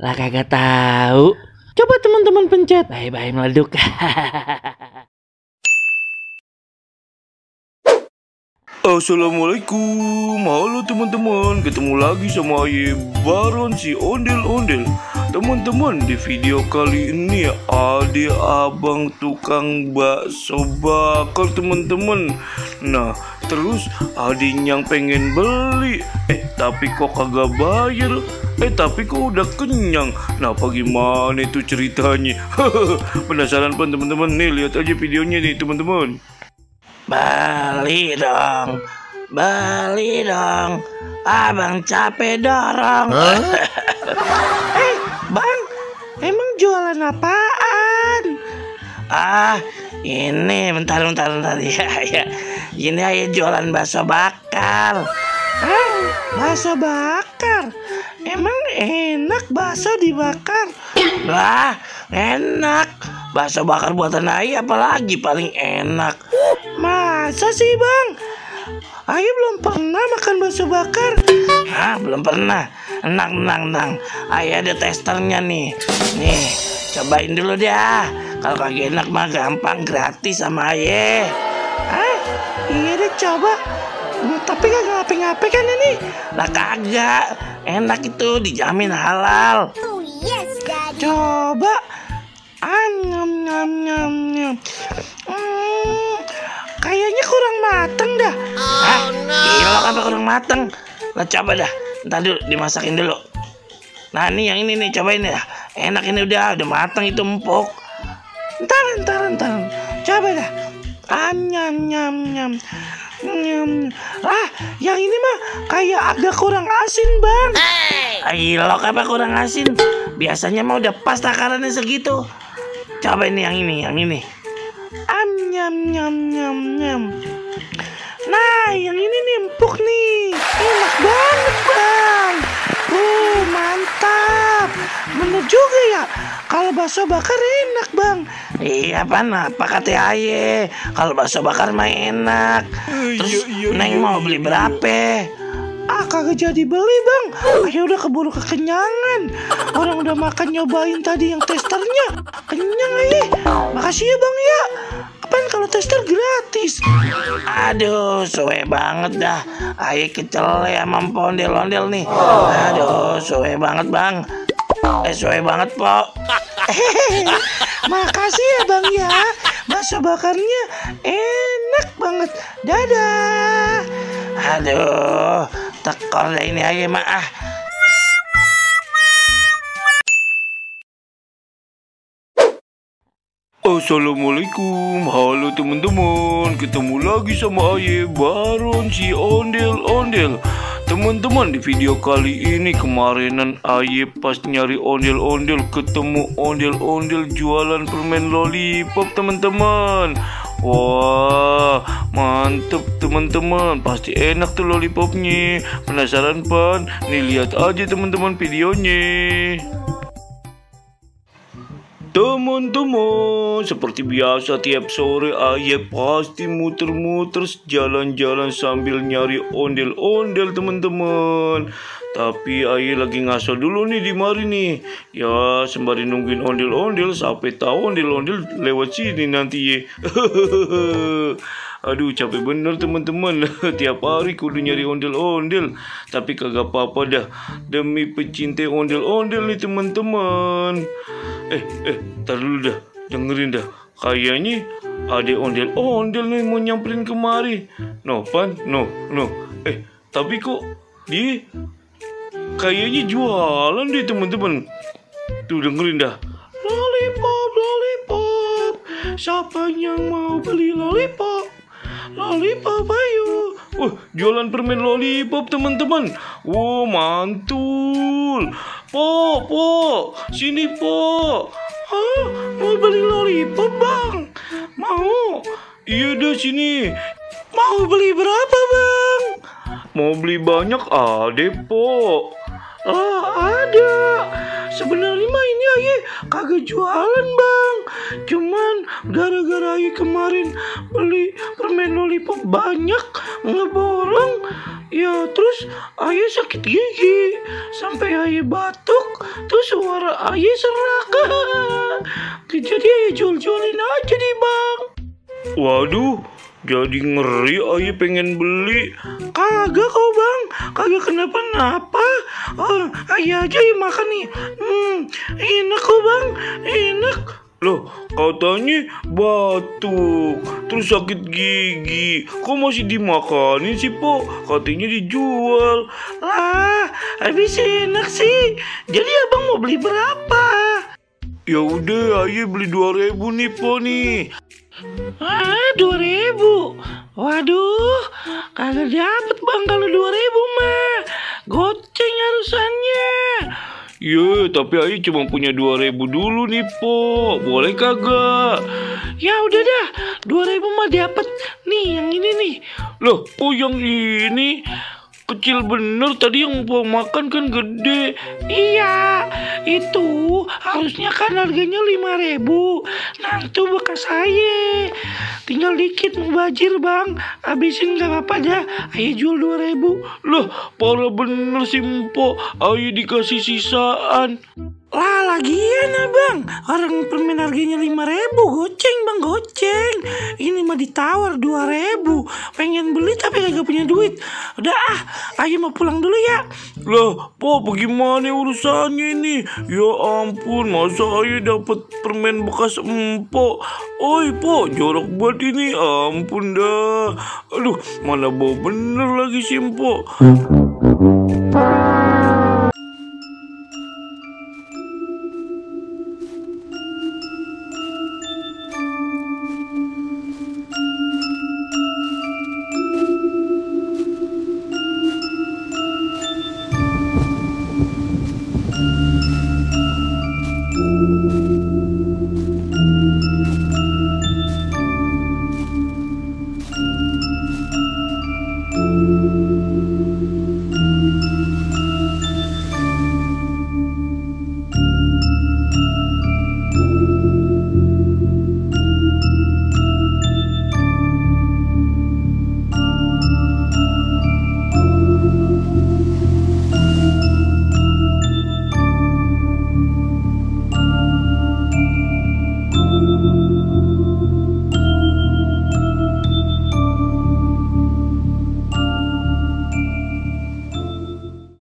Lah kagak tahu. Coba teman-teman pencet. Bye-bye meleduk. Assalamualaikum, halo teman-teman, ketemu lagi sama Aye Baron si ondel-ondel. Teman-teman, di video kali ini ada abang tukang bakso bakar teman-teman. Nah, terus ada yang pengen beli, tapi kok kagak bayar, tapi kok udah kenyang. Nah, bagaimana itu ceritanya? Penasaran kan teman-teman? Nih, lihat aja videonya nih teman-teman. Bali dong, abang capek dorong. Bang, emang jualan apaan? Ini bentar ya. Ini aja jualan bakso bakar. Bakso bakar? Emang enak bakso dibakar? Lah, enak. Bakso bakar buatan Aye apalagi paling enak. Masa sih bang? Aye belum pernah makan bakso bakar. Belum pernah. Tenang. Aye ada testernya nih. Nih, cobain dulu dah. Kalau kagak enak mah gampang, gratis sama Aye. Iya deh coba. Tapi kagak ngapain kan ini? Lah kagak. Enak itu, dijamin halal. Oh yes, Daddy. Coba. Nyam. Kayaknya kurang mateng dah. Gila apa kurang mateng? Lah coba dah. Ntar dulu dimasakin dulu. Nah ini yang ini nih, cobain ya. Enak ini udah mateng itu empuk. Ntar. Coba dah. Nyam. Yang ini mah kayak agak kurang asin bang. Gila apa kurang asin? Biasanya mah udah pas takarannya segitu. Coba ini yang ini. Nyam. Nah, yang ini nih empuk nih. Enak banget, Bang. Mantap. Bener juga ya. Kalau bakso bakar enak, Bang. Iya, apa kata Aye? Kalau bakso bakar mah enak. Terus Neng mau beli berapa? Kagak jadi beli bang. Ayo udah keburu kekenyangan. Orang udah makan nyobain tadi yang testernya. Kenyang Makasih ya bang ya. Kapan kalau tester gratis? Aduh, suwe banget dah. Ayo kecele sama ondel-ondel nih. Aduh, suwe banget bang. Suwe banget po. Makasih ya bang ya. Bakso bakarnya enak banget. Dadah. Aduh, tekor deh ini Aye mah. Assalamualaikum, halo teman-teman, ketemu lagi sama Aye Baron si ondel-ondel. Teman-teman, di video kali ini kemarinan Aye pas nyari ondel-ondel ketemu ondel-ondel jualan permen lollipop teman-teman. Wah, mantep teman-teman, pasti enak tuh lollipopnya. Penasaran pan? Nih lihat aja teman-teman videonya. Teman-teman, seperti biasa tiap sore Aye pasti muter-muter jalan-jalan sambil nyari ondel-ondel teman-teman. Tapi Aye lagi ngaso dulu nih di mari nih. Ya sembari nungguin ondel-ondel sampai tahu ondel-ondel lewat sini nanti ya. Aduh capek bener teman-teman. Tiap hari kudu nyari ondel-ondel. Tapi kagak apa-apa dah. Demi pecinta ondel-ondel nih teman-teman. Tar dulu dah. Dengerin dah. Kayaknya ada ondel-ondel nih mau nyamperin kemari. No pan, no. Tapi kok dia kayaknya jualan deh teman-teman. Tuh dengerin dah. Lollipop. Siapa yang mau beli lollipop? Lollipop ayo. Jualan permen lollipop teman-teman. Mantul. Po, sini po. Mau beli lollipop bang? Mau? Iya dah sini. Mau beli berapa bang? Mau beli banyak ada po. Ada. Sebenarnya mah ini Aye kagak jualan bang. Cuman gara-gara Aye kemarin beli permen lollipop banyak, ngeborong. Ya terus ayah sakit gigi sampai ayah batuk, terus suara ayah serak. Jadi ayah jual-jualin aja nih bang. Waduh, jadi ngeri ayah pengen beli. Kagak kok bang, kagak kenapa-napa. Oh, ayah aja yang makan nih. Enak kok bang, enak. Loh, katanya batuk, terus sakit gigi. Kok masih dimakanin sih, Po? Katanya dijual. Lah, habis enak sih. Jadi abang mau beli berapa? Ya udah, ayah beli 2.000 nih, Po nih. 2.000. Waduh, kagak dapet bang kalau 2.000 mah. Goceng harusannya. Ya, tapi ayah cuma punya 2.000 dulu nih, Po. Boleh kagak? Ya udah dah, 2.000 mah dapet. Nih, yang ini nih. Loh, Po yang ini kecil bener. Tadi yang Po makan kan gede. Iya, itu harusnya kan harganya 5.000. Nah itu bekas saya. Tinggal dikit mubazir bang. Habisin gak apa-apa dah. Ayo jual 2.000. Loh, parah bener sih, Po. Ayah dikasih sisaan. Lah lagian abang, orang permen harganya 5.000, goceng bang, goceng. Ini mah ditawar 2.000. Pengen beli tapi kagak punya duit. Udah ayo mau pulang dulu ya. Lah, Po, bagaimana urusannya ini? Ya ampun, masa ayah dapat permen bekas empok? Oi, Po, jorok banget ini. Ampun dah. Aduh, mana bau bener lagi si empok.